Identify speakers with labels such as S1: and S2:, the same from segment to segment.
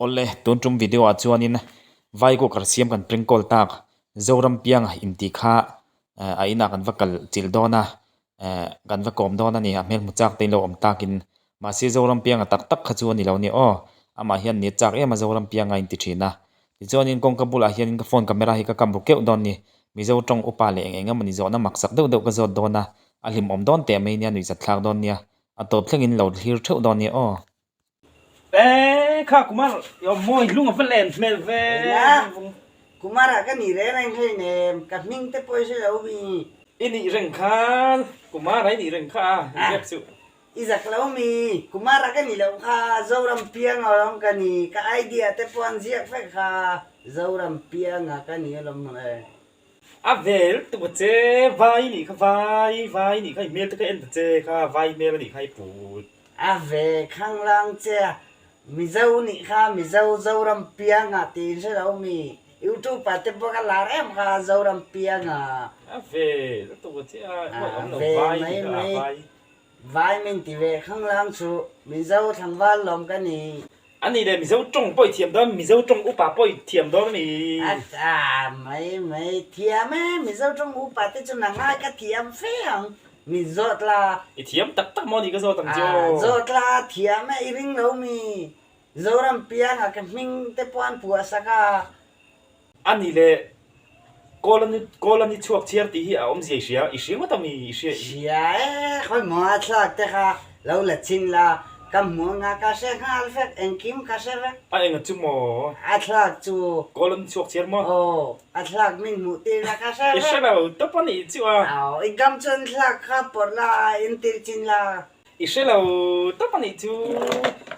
S1: Awle, tun tum video ah chuanin Vai cooker siam kan prank call tak Zoram pianga intih kha a inah kan va kal chilh dawn a, kan va kawm dawn a ni, a hmel hmu chak te in lo awm takin mahse Zoram pianga tak tak kha chu a ni lo a ni aw, amah hian ni a chak em a Zoram pianga a inti thin a, tichuanin kawngka bulah hianin ka phone camera hi ka kam ru keuh dawn a ni, Mizo tawng upa leh eng eng emawni zawhna maksak deuh deuh ka zawt dawn a, a hlimawm dawn teh mai nia nuihzat thlak dawn nia, a tawp thlengin lo thlir theuh dawn nia aw.
S2: E kha Kumar i awm mawi hlung a va len hmel ve.
S3: Nia, Kumar ah ka nih reng reng hlei nem, ka hming te pawh i hre lo mi.
S2: I nih reng kha, Kumar ah i nih reng kha a, i ziak chu.
S3: I zak lo mi, Kumar ah ka nih loh kha, Zoram piang alawm ka ni, ka idea te pawh an ziak vek kha, Zoram piang ah ka ni alawm mawle.
S2: A vel tuk a che, vai nih kha vai, vai nih kha i hmel te kha en ta che kha, vai hmel a nih kha i put.
S3: A ve khanglang che a, Mizo nih kha Mizo Zoram pianga tiin hre lo mi, YouTube ah te pawh ka lar em kha Zoram pianga.
S2: A ve tuk a che a, awih awm lo vai nih kha a vai.
S3: Vai min ti ve khanglang chu Mizo thlangval lawm ka ni.
S2: A ni le, Mizo tawng pawh i thiam dawn, Mizo tawng upa pawh i thiam dawn a ni.
S3: A ta mai mai, thiam e, Mizo tawng upa te chu nang ai ka thiam fe ang, min zawt la.
S2: I thiam tak tak maw ni ka zawt ang che aw.
S3: A zawt la, thiam e, i ring lo mi, Zoram pianga ka hming te pawh an puah sak a.
S2: A ni le, Kawl a ni, kawl a ni chhuak chhiar tih hi a awmzia i hria, i hria ngawt a mi, i hria i.
S3: Hria e, khawi maw a thlak te kha lo la chin la, ka hmu anga ka hre nghal vek, engkim ka hre vek.
S2: A enga chu maw?
S3: A thlak chu.
S2: Kawl a ni chhuak chhiar maw?
S3: Aw, a thlak min hmuh tir la ka hre vek.
S2: I hre lo tawp a nih chu a.
S3: Aw, i gam chuan thlak kha pawrh la, intir chin la.
S2: I hre lo tawp a nih chu.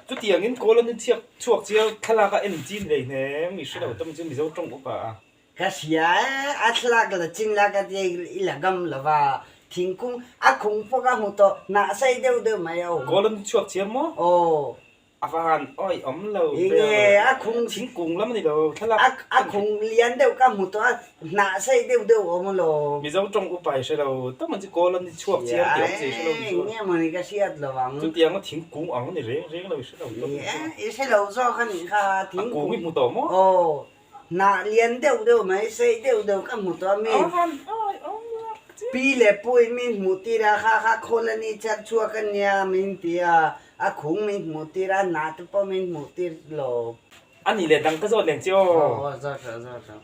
S2: Chutiangin kawl a ni chhiak chhuak chiar thlalak a en chin lei hnem, i hre lo tawp chu Mizo tawng upa a.
S3: Ka hria e, a thlalak la chin la ka tia i la gam lo va, thingkung a khung pawh ka hmu tawh, hnah sei deuh deuh mai a awm.
S2: Kawl a ni chhuak chiar maw?
S3: Aw.
S2: A va han awih awm lo
S3: ber. Enge a khung.
S2: Thingkung lam a ni lo thlalak.
S3: A khung lian deuh ka hmu tawh a, hnah sei deuh deuh awm alawm.
S2: Mizo tawng upa i hre lo, tam an chu kawl an ni chhuak chiar tih awm che i hre lo ni chu.
S3: Enge mawni ka hriat lo ang.
S2: Chutianga thingkung ang a ni reng reng lo i hre lo tam an chu.
S3: I hre lo zawk a nih kha, thingkung.
S2: A kung i hmu tawh maw?
S3: Aw, hnah lian deuh deuh mai, sei deuh deuh ka hmu tawh a mi.
S2: A han awih awm lo chiar.
S3: Pi leh pu in min hmuh tir a, kha kha khawl a ni char chhuak a nia min ti a, A khung min hmuh tir a, hna te pawh min hmuh tir lo.
S2: A nih leh dang ka zawt leng che aw.
S3: Aw aw zawt rawh zawt rawh.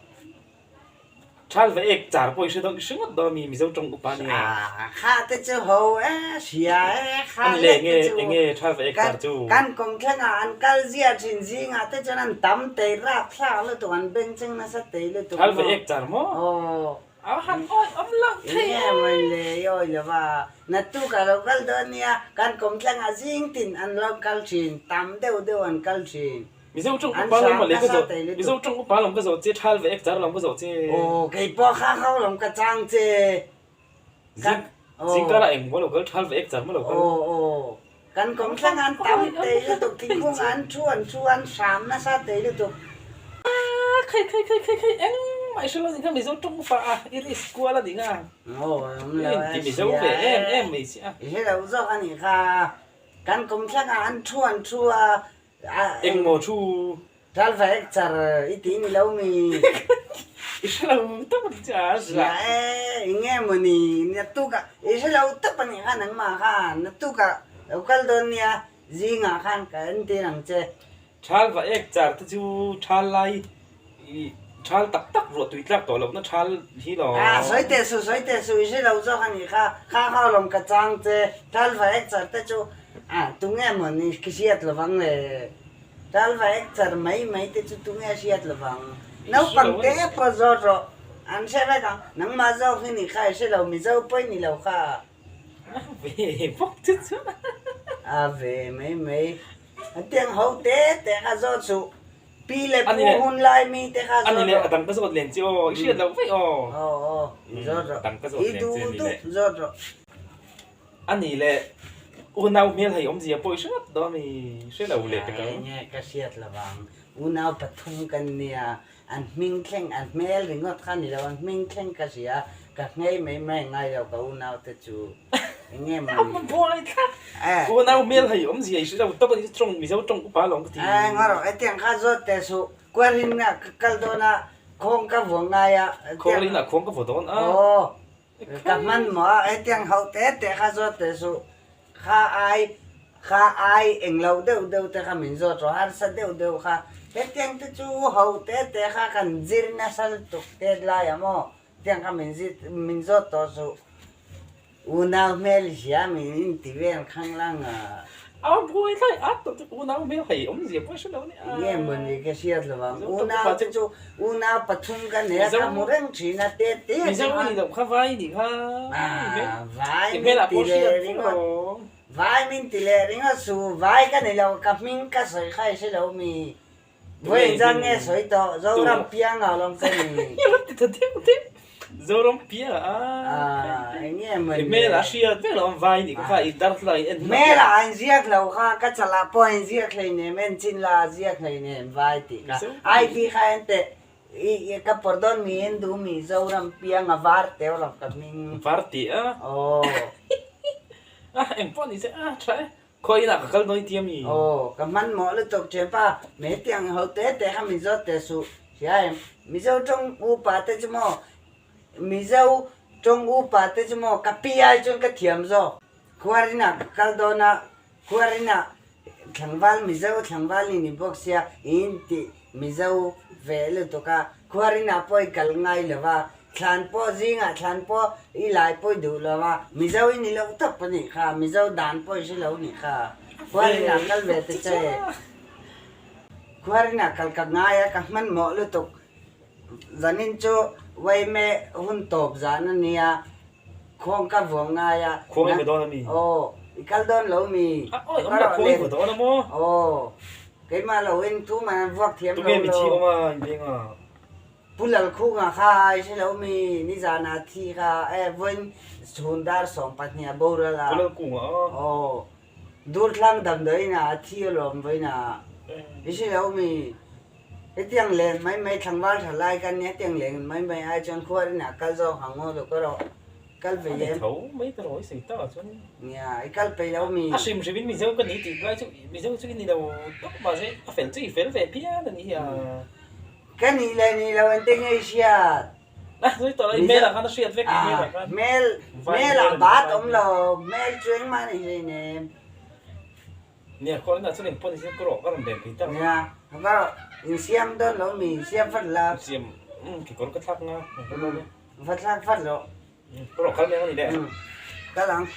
S2: Thal va ek char pawh i hre dawn i hre ngawt dawn mi Mizo tawng upa nia.
S3: Ah kha te chu ho e hria e kha
S2: A nih leh
S3: lek te
S2: enge
S3: chu.
S2: enge thal va ek char chu.
S3: Kan kawmthleng ah an kal ziah thin zing ah te chuan an tam tei rap thlak lutuk an bengcheng nasa tei lutuk
S2: maw. Thal va ek char maw?
S3: Aw.
S2: A han awih awm loh thei
S3: e. Enge mawi le i awih lo va, naktuk a lo kal dawn nia, kan kawmtlang ah zing tin an lo kal thin, tam deuh deuh an kal thin.
S2: Mizo tawng upa lam le ka zawh, Mizo tawng upa lam ka zawh che, thal ve ek char lam ka zawh che.
S3: Aw kei pawh kha kho lam ka chang che.
S2: Zing zingkar ah eng maw lo kal, thal ve ek char maw lo kal.
S3: Aw aw kan kawmtlang an tam tei lutuk, thingkung an thu an thu an hram nasa tei lutuk.
S2: Khai khai khai khai khai engmah i hre lo nih kha Mizo tawng upa a i risk kual a nih kha.
S3: Aw awm lo
S2: I inti Mizo ve em em mai si a.
S3: I hre lo zawk a nih kha, kan kawmthlangah an thu an thu a.
S2: Engmaw thu?
S3: Ral va ek char i ti ni lo mi.
S2: I hre lo tawp a ni chu a zila.
S3: Sia e, i nge maw ni, naktukah i hre lo tawp a nih kha nangmah kha, naktukah lo kal dawn nia, zingah khan ka entir ang che.
S2: Thal va ek char te chu thal lai i thal tak tak ruah tui tlak tawh lohna thal hi lo.
S3: A, sawi teh suh, sawi teh suh, i hre lo zawk a nih kha, kha kha lawm ka chang che, thal va ek char te chu a, tunge maw ni khi hriat lovang le. Tal va ek char mai mai te chu tunge a hriat lovang. Naupang te pawh zawt rawh, an hre vek ang. Nangmah zawk hi ni kha i hre lo, Mizo pawh i ni lo kha.
S2: A ve bawk chu chu.
S3: A ve mai mai. A tiang ho te te kha zawt suh. Pi leh pu hun lai mi te kha zawt rawh.
S2: A ni leh a dang ka zawt len che aw, i hriat loh vaih aw.
S3: Aw aw, zawt rawh.
S2: Dang ka zawt len che ni leh.
S3: I duh duh zawt rawh.
S2: A nih leh unau hmel hei awmzia pawh i hre ngawt dawn i hre lo leh pek ang.
S3: Enge ka hriat lo vang, unau pathum kan nia, an hming thleng, an hmel ringawt kha ni lo, an hming thleng ka hria, ka nghei mai mai ngai lo ka unau te chu. Enge maw ni?
S2: Buai thlak. Unau hmel hei awmzia i hre lo tawp a ni chu tawng Mizo tawng upa lawng ka ti.
S3: Eh ngaw rawh hetiang kha zawt teh suh. Kualhin ah ka kal dawn a, khawng ka vuah ngai a.
S2: Khualin ah khawng ka vuah dawn a.
S3: Aw ka hman maw a hetiang hauh te te kha zawt teh suh. Kha ai kha ai englo deuh deuh te kha min zawt rawh harsa deuh deuh kha. Hetiang te chu hauh te te kha kan zir nasa lutuk tet lai ah maw. Tiang kha min zit min zawt tawh suh. Unau hmel hia min in ti vel khang lang a.
S2: A buai thlai at tawh chu unau hmel hei awmzia pawh hre lo nia.
S3: Nge mawni ka hriat lo ang. Unau te chu unau pathum ka nei a ka hmu reng thin a te te.
S2: Mizo a ni loh kha vai ni kha.
S3: Ah vai min ti leh ringawt. Vai min ti leh ringawt suh vai ka ni lo ka hming ka sawi kha i hre lo mi. Vawiin zan nge sawi tawh Zoram piang a lawm ka ni.
S2: Ti ta deuh deuh Zoram piang a.
S3: Ah eng nge maw ni.
S2: Hmel a hriat vek lo ang vai nih kha i darthla in en.
S3: Hmel ah an ziak lo kha ka chalah pawh an ziak hleinem en chin la a ziak hleinem vai tih kha. Ai tih kha en teh i ka pawr dawn mi en duh mi Zoram piang a var teuh lo ka hming.
S2: Var tih a.
S3: Aw.
S2: Ah eng pawh ni se a tha e. Khawi inah ka kal dawn i ti a mi?
S3: Aw, ka hmanhmawh lutuk ṭhianpa, me tiang ho te te kha Mizo te suh hria em? Mizo ṭawng upa te chu maw? Mizo ṭawng upa te chu maw? Ka pi ai chuan ka thiam zawk. Khuar inah ka kal dawn a, khuar inah thlangval Mizo thlangval ni ni bawk sia in tih Mizo ve lutuk a, khuar inah pawh i kal ngai lo va, Thlan pawh zingah thlan pawh i lai pawh i duh lo a, Mizo i ni loh tawp a nih kha, Mizo dan pawh i hre lo nih kha. Khuarin ah kal ve ta che. Khuarin ah kal ka ngai a, ka hmanhmawh lutuk. Zanin chu Waime hun tawp zan a nia, khuang ka vuah ngai a.
S2: Khuang i va dawn a mi?
S3: Aw, i kal dawn lo mi?
S2: A awi awm lo, khuang i va dawn a maw?
S3: Aw, keimah lo in thu man an vuak thiam lo lo.
S2: Tunge mithi awm a, in veng a?
S3: Pu Lalkhunga kha i hre lo mi nizanah thi kha e vawiin chhun dar 12 a boral a.
S2: Pu Lalkhunga a?
S3: Aw. Durthlang damdawiin ah a thi alawm vawiin ah. I hre lo mi hetiang len mai mai thlangval tha lai kan nia hetiang len mai mai ai chuan khuarin ah kal zawk ang aw lo ka rawh kal ve em.
S2: Tho mai ta rawh i sawi tak ah chuan.
S3: Nia i kal peih lo mi.
S2: A hrim hrim in Mizo ka ni tih lai chu Mizo chu i ni lo tawp mahse a fel chu i fel ve phian a ni hi a.
S3: Ka nih leh nih lo ente nge i hriat?
S2: A sawi tawh lo, i hmel ah khan a hriat vek i hmel ah khan.
S3: Hmel, hmel ah bat awm lo, hmel chu engmah a ni hleinem.
S2: Nia, kawr inah chuan engpawh ni se ka rawh ka rawn len phei tak.
S3: Nia, ka rawh insiam dawn lo mi, insiam vat la.
S2: Insiam, umm kekawr ka thlak nga,
S3: Va thlak vat lo.
S2: Ka rawh kal mai ang a ni le.
S3: Kal ang.